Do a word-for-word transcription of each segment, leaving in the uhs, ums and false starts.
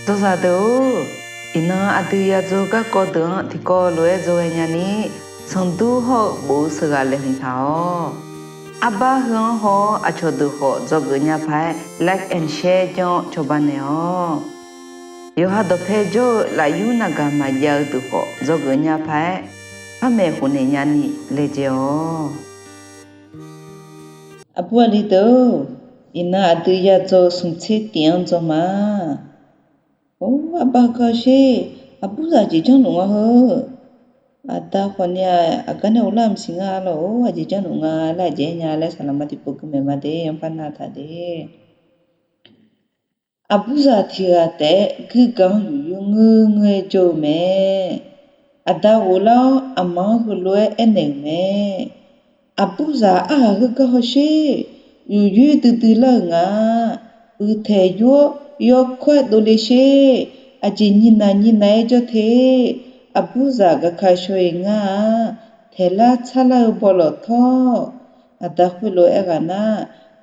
Dzawzaq deuq-or, iqnan aqdui yadzaw garkawv deuq-anr tiqkawv lof-aer dzawghae nyani, sanqdur hawr-eu bof-eu sheuqghaq laeqhmq taq-awq. Arbar heu-anr haw-awr aqcawq deuq khawf dzawgeuf nya paq-aer like and share janr-awr cawba naeq-awq. Yawqha dawqpae jawr-eu lafyur navgaq maqjav-eu deuq khawf dzawgeuf nya paq-aer, par maeqhu naeq nyani laejae-awq. Aqbur aqli deuq-or, iqnan aqdui yadzaw smq tser tif-anr dzaw ma. Or, arbar heugar sher, aqburzaq jeq janrluf nga heu. Aqda khawfni-aq, aqgar nae uvlar maqsiq nga lawq, or, aqjeq janrluf nga laer aqjeq aer nya laer saqlaqma tiqpov gui maeq ma de, yanrpar nar taq de. Aqburzaq tiq ghaq taef-aer guirgaq-anr yuqyoer ngeur ngeur-aer jawr-eu mae. Aqda ghoflar-awr aqma-anr heulof-aer aernaeq-euq mae. Aqburzaq arhaq heugar hawsher, yuqyoer duidui lar-euq nga. Uiqtaeq yur-awr yawkawr-aer dovle sher. Aqjeq nyinaq nyinaq-aer jawr te. Aqburzaq gaqka shaw-iq ngar-aq, taeqlar tsarlar-eu bawlawq tawr. Aqda khoerlof-aer ghaq nar,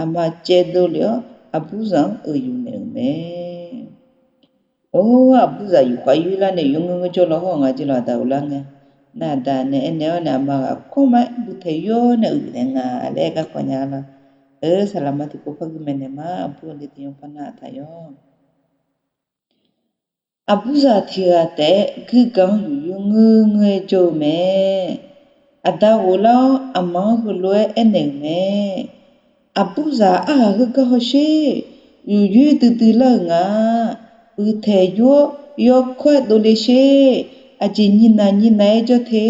aqma caevdov lef-awr aqburzaq-anr uiq yuf naeq-euq mae. Or, aqburzaq yufkhav yoerlar nae yur ngeur ngeur jawr law hawr nga jeq lawq, aqda uvlar ngae. Nar aqda nae aernaeq-awr nae aqma ghaq kawr ma-aer buq taeq yur-awr nae uiq naeq nga laer aer garkawv nya lawq. Saqlaqma tiqpov par gui maeqnaeq ma, aqbur aqli deuq yanrpar nar taq yawr. Aqburzaq tiq ghaq taef-aer guirgaq-anr yuqyoer ngeur ngeur-aer jawr-eu mae. Aqda ghoflar-awr aqma-anr heulof-aer aernaeq-euq mae. Aqburzaq arhaq heugar hawsher, yuqyoer duidui lar-euq nga. Uiqtaeq yur-awr yawkawr-aer dovle sher. Aqjeq nyinaq nyinaq-aer jawr te.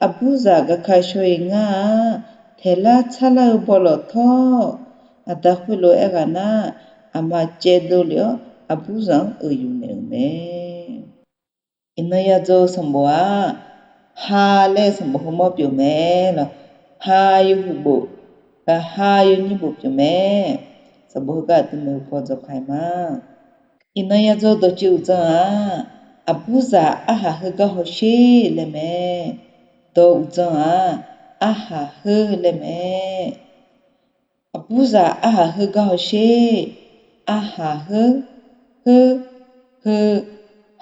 Aqburzaq gaqka shaw-iq ngar-aq, taeqlar tsarlar-eu bawlawq tawr. Aqda khoerlof-aer ghaq nar, aqma caevdov lef-awr aqburzaq-anr uiq yuf naeq-euq mae. Iqnan yadzaw sanqbof-aq, ha laer sanqbof heumawr pyeuf mae lawq. Ha yawhuiq bof, ha yawnyir bof pyeuf mae. Sanqbof heugar aqduimaf-euq paw dzawqkaiq ma. Iqnan yadzaw dawqtsuif uqdzan-aq, aqburzaq arhaq heugar hawsher laer mae. Dawq uqdzan-aq, arhaq heu laer mae. Aqburzaq arhaq heugar hawsher. Arhaq heu, heu, heu,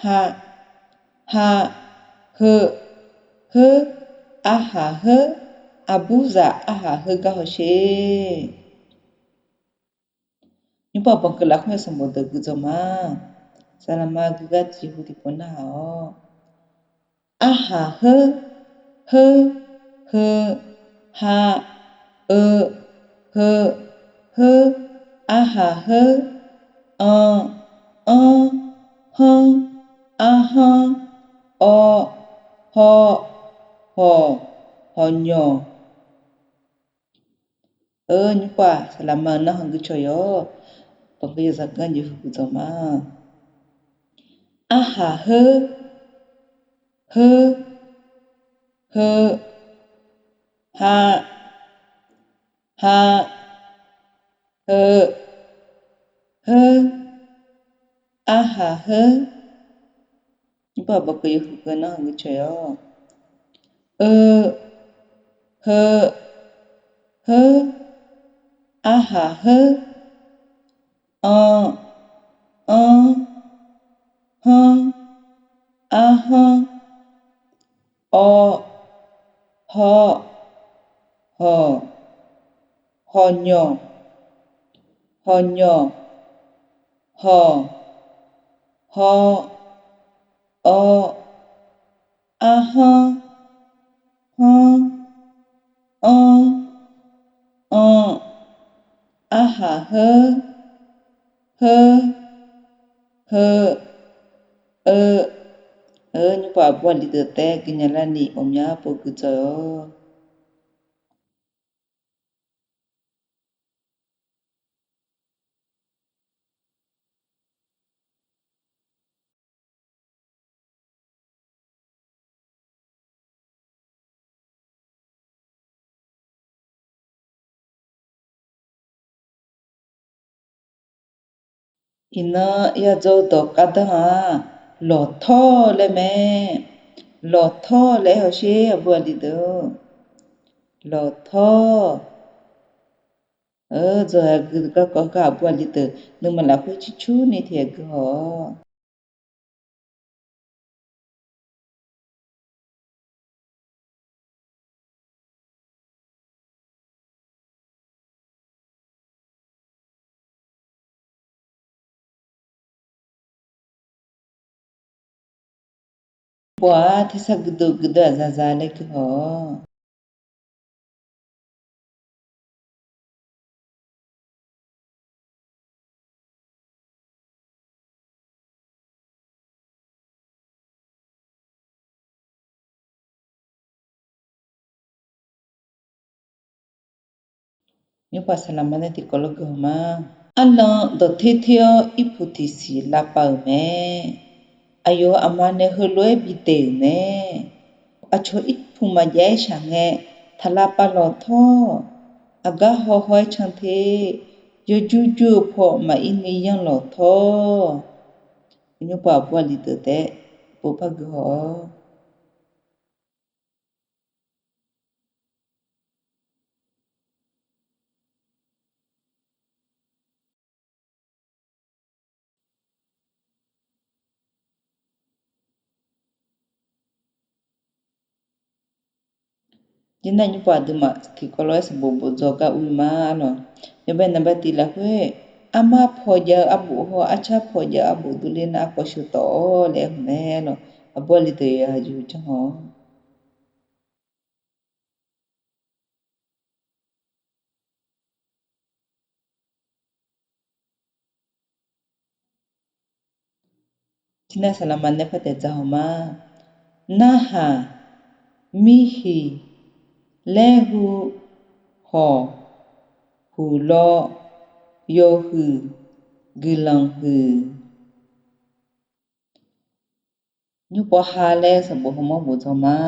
ha, ha, heu, heu, arhaq heu. Aqburzaq arhaq heugar hawsher. Nymrpov banqkeuv lafkhoer sanqbof deuq gui dzawq ma. Saqlaqma gui gar tiqhu tiqpov narhaq-awr, arhaq heu, heu, heu, ha, eu, heu, heu, arhaq heu. An, anr, hanr, arhanr, awr, hawr, hawq, hawqnyawq. Nymrpov-aq, saqlaqma-euq narhaq gui cawq yawq. Banqkeuv yawzaq ganr jeqhu gui dzawq ma. Arhaq heu, heu, heu, ha, ha, heu, heu, arhaq heu. Nymrpov-aq, banqkeuv yawhuiq keuv narhaq gui cawq yawq. Eu, heu, heu, arhaq heu. An, anr, hanr, arhanr, awr, hawr, hawq, hawqnyawq, hawqnyawq, hawq, hawr, awr, arhanr, hanr, anr, anr, arhaq heu, heu, heu, eu. Nymrpov aqbur aqli deuq taef-aer gui nya larni ghawqmya pov gui dzawq-awr. Iqnan yadzaw dawq gardanr-aq, lawqtawr laer mae. Lawqtawr laer aer hawsher, aqbur aqli deuq. Lawqtawr. Dzaw-aer gui garkawv gar aqbur aqli deuq nuima lafkhoer circurni tiqaer gui haw-awq. Pov-aq tersar guirdeuv guirdeuv-aq zaza laer guihaw-awq. Nymrpov saqlaqma nae tiqkawv lof guihaw ma. Arlan dawqter ter-awr irpuq tiqsiq lavpav-euq mae. Aqyawf-euq aqma nae heulof-aer bidaeq-euq mae. Aqcawq irpuq maqjav-aer shaq ngae, taqlavpav lawqtawr. Aqgar hawhaw-aer can te. Yawjur jur-eu paw maqir ni yanr lawqtawr. Nymrpov aqbur aqli deuq taef-aer bopar guihaw-awq. Jir nar nymrpov aqduimaf tiqkawv lof-aer sanqbof bofdzaw gar ur-ir ma lawq. Yawbae naqba tiq lafkhoer, armar paw jav-eu arbof hawr arcar paw jav-eu arbof durler nar arkawv sheu tawf-awr laer aer-eu mae lawq. Aqbur aqli deuq yawqha jeq janr haw-awq. Tirnar saqlaqma nae par taeq dzaq haw ma. Narhaq, mirhiq, laerhu, hawq, huqlawr, yawhuiq, guiqlanq huiq. Nymrpov ha laer sanqbof hawmawr bofdzaw ma.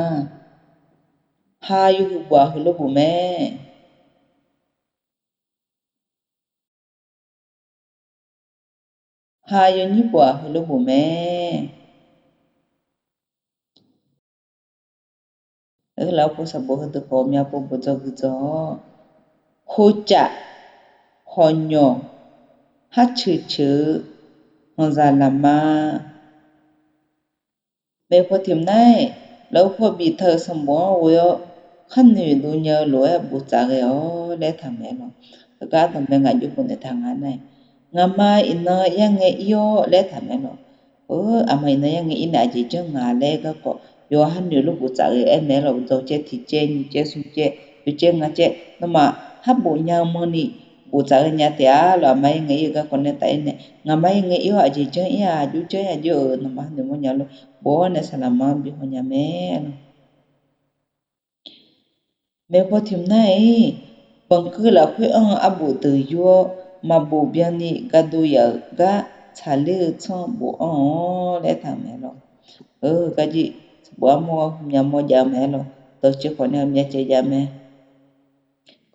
Ha yawhuiq bof-aq heulof bof mae. Ha yawnyir bof-aq heulof bof mae. Lafov sanqbof heudeuq khawf myavpov bofdzaw guidzaw-awr, hocaf, hawqnyawq, harceuq ceuq-eu, hanqzaq lafma. Maeqpaw tiq mq nar-aq, lafov paw biftaq-euq sanqbof-anr ghoe-awr, khar noeq dov nya-eu lof-aer boftaq ghae-awr laer taq mae lawq. Heugar dawqmaeq ngaq jov bof naeq taq nga nar-aq, ngaqma iqnan yarngae ir-awr laer taq mae lawq. Aqma iqnan yarngae ir nae aqjeq janr nga laer garkawv yawqha noeq lof boftaq ghae-aer mae lawq. Dawq caev tiq caev nyiq caev smq caev oeq caev ngaq caev nawmaf har bof nya-eu manrni boftaq ghae nya taef-a lawq. Aqma yarngae ir-eu garkawv nae taf-aer nae, ngaqma yarngae ir-awr aqjeq janr ir-aq, aqjox janr ir-aq, aqjox-euq nawmaf har noeq mawrnya lof bof-awr nae saqlaqma-anr bi haw nya mae lawq. Maeqpaw tiq mq nar-aq, banqkeuv lafkhoer anr-eu arbof deuq yur-awr, maqbof byanni gardov yaf-euq gar tsaqler-eu tsanr bofanr-awr laer taq-euq mae lawq. Garjir sanqbof armawr-a hmq mya mawr jav-eu mae lawq. Dawqcaev khawf nae mya caev jav mae.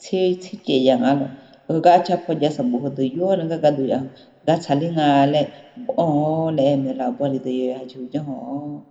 Tser tser caev ya nga lawq. Heugar arcar paw jav sanqbof heudeuq yur-awr nae gar gardov yaf-eu gar tsaqler nga laer bofanr-awr laer aer mae lawq. Aqbur aqli deuq yawqha jeq janr haw-awq.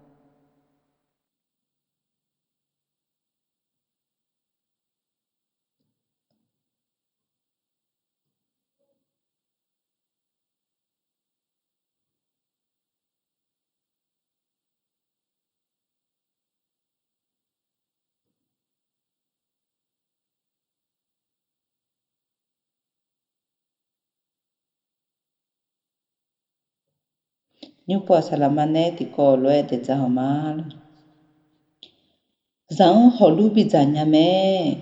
Nymrpov saqlaqma nae tiqkawv lof-aer daeq dzaq haw ma lawq. Zaq-anr hawqlur bidzaq nya mae.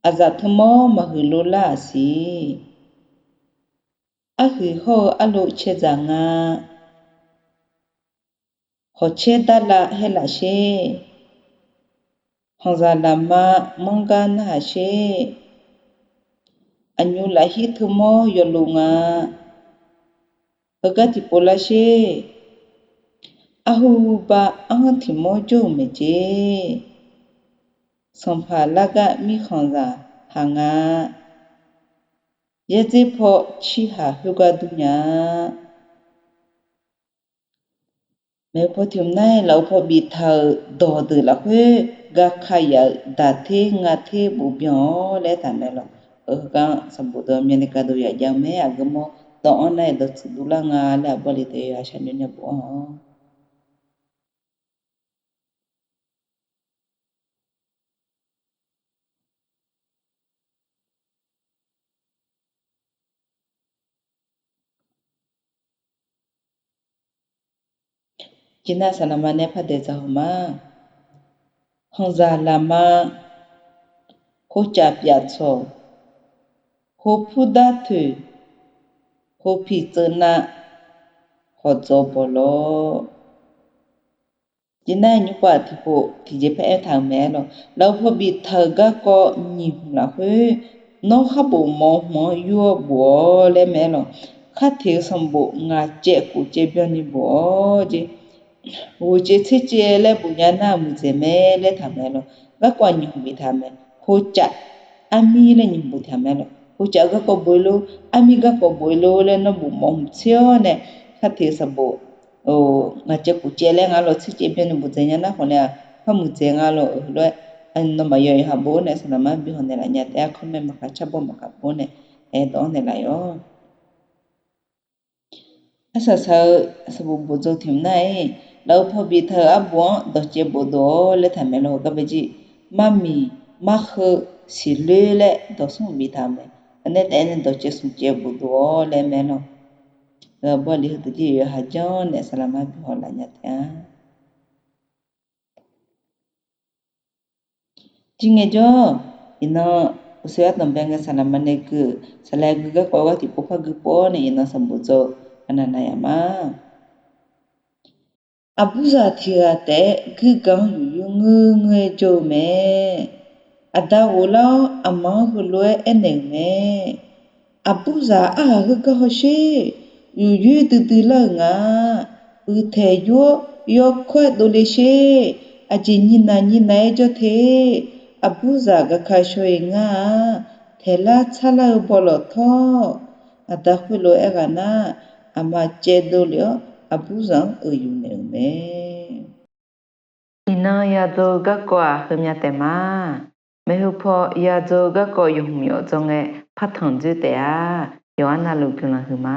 Aqzaf teumawr maqhuiq lov lar-aq siq. Arhuiq hawr-eu arlov cae dzaq nga. Hawqcaer darlav haer laf sher. Hanqzaq lafma manrgar narhaq sher. Aqnymr lafhir teumawr yawlov nga. Heugar tiqpov lar sher. Arhu bar arhanr tiq mawr jawr-euq maeqjeq. Sanqpaq largar mirkhanqzaq haq nga. Yadzer paw cirhaq khoergar dur nya-a. Maeqpaw tiq mq nar-aq, lafov paw biftaq-euq dawqdeuq lafkhoer gaka yaf-euq daqter ngater bofbyan-awr laer taq mae lawq. Heugar sanqbof deuq myavni gardov yaf jav-eu mae. Aqgeu mawr dawv-anr nar-aq dawqtsuif dovlar nga laer aqbur aqli deuq yawqha shaqnyoq nya bofanr-awq. Jeq nar saqlaqma nae par daeq dzaq haw ma. Khanqzaq laqma, khovcaf pyaf tsawq, hopur dar toeq, hopiq tseuv nav, hawqdzawq bawq lawr. Jeq nar nymrpov tiqpov tiqjeq par aertaq-euq mae lawq. Lafov paw biftaq-euq garkawv nyiq hmq lafkhoer, nawr khar bof mawf hmq-anr yur-awr bof-awr laer mae lawq. Khar teq-eu sanqbof ngaq caev khof caev byanni bof-awr jeq. Ghoeq caev tser caev laer bof nya nar muiqdzaeq mae laer taq mae lawq. Garkawv nyiq hmq biftaq mae. Khovcaf, armir laer nyiq hmq boftaq mae lawq. Khovcaf-eu garkawv bof-ir lor, armir garkawv bof-ir lor laer nawr bof mawf hmq tser-awr nae, khar teq-eu sanqbof ngaq caev khof caev laer nga lawq, tser caev byanni bof dzaeq nya nar khawf nae-aq par muiqdzaeq nga lawq-euq lof-aer, nawmaf yawqha bof-awr nae saqlaqma-anr bi hawq naeqlaf nya taef-a. Khawr mae maqkaq, carbox maqkaq bof-awr nae aer dawq-anr naeqlaf-awq. Arsaq saq-eu sanqbof bof dzaw tiq hmq nar-iq, lafov paw biftaq-euq arbof-anr dawqcaev bofdov-awr laer taq mae lawq. Heugar bae jir, marmiq, marheu, siqloer laer dawq smr biftaq-euq mae. Aqnae taef-aer nae dawqcaev smqcaev bofdov-awr laer mae lawq. Aqbur aqli heudeuq jir yawqha janr nae saqlaqma bi hawq laf nya taef-a. Jir ngaejawr, iqnan uqshoe ardanqbae ngae saqlaqma nae gui-euq saqlaq gui garkawv gharduq pov par gui pov-awr nae iqnan sanqbof dzaw-eu aqnaq naq yaf ma. Aqburzaq tiq ghaq taef-aer guirgaq-anr yufyoer ngeur ngeur-aer jawr-eu mae. Aqda ghoflar-awr aqma-anr heulof-aer aernaeq-euq mae. Aqburzaq arhaq heugar hawsher. Yufyoer duidui lar-euq nga. Uiqtaeq yur-awr yawkawr-aer dovle sher. Aqjeq nyiq naq nyiq naq-aer jawr te. Aqburzaq gaqkaq shaw-iq ngar-aq, taeqlar tsarlar-eu bawlawq tawr. Aqda khoerlof-aer ghaq nar, aqma caevdov lef-awr aqburzaq-anr uiq yuf naeq-euq mae. Iqnan yadzaw-eu garkawv-aq heumya taef ma. Maeqhu paw yadzaw-eu garkawv yawq hmq yawf dzawr ngae partanq dzoer taef-a. Yawqha navluf guiqlanq huiqma.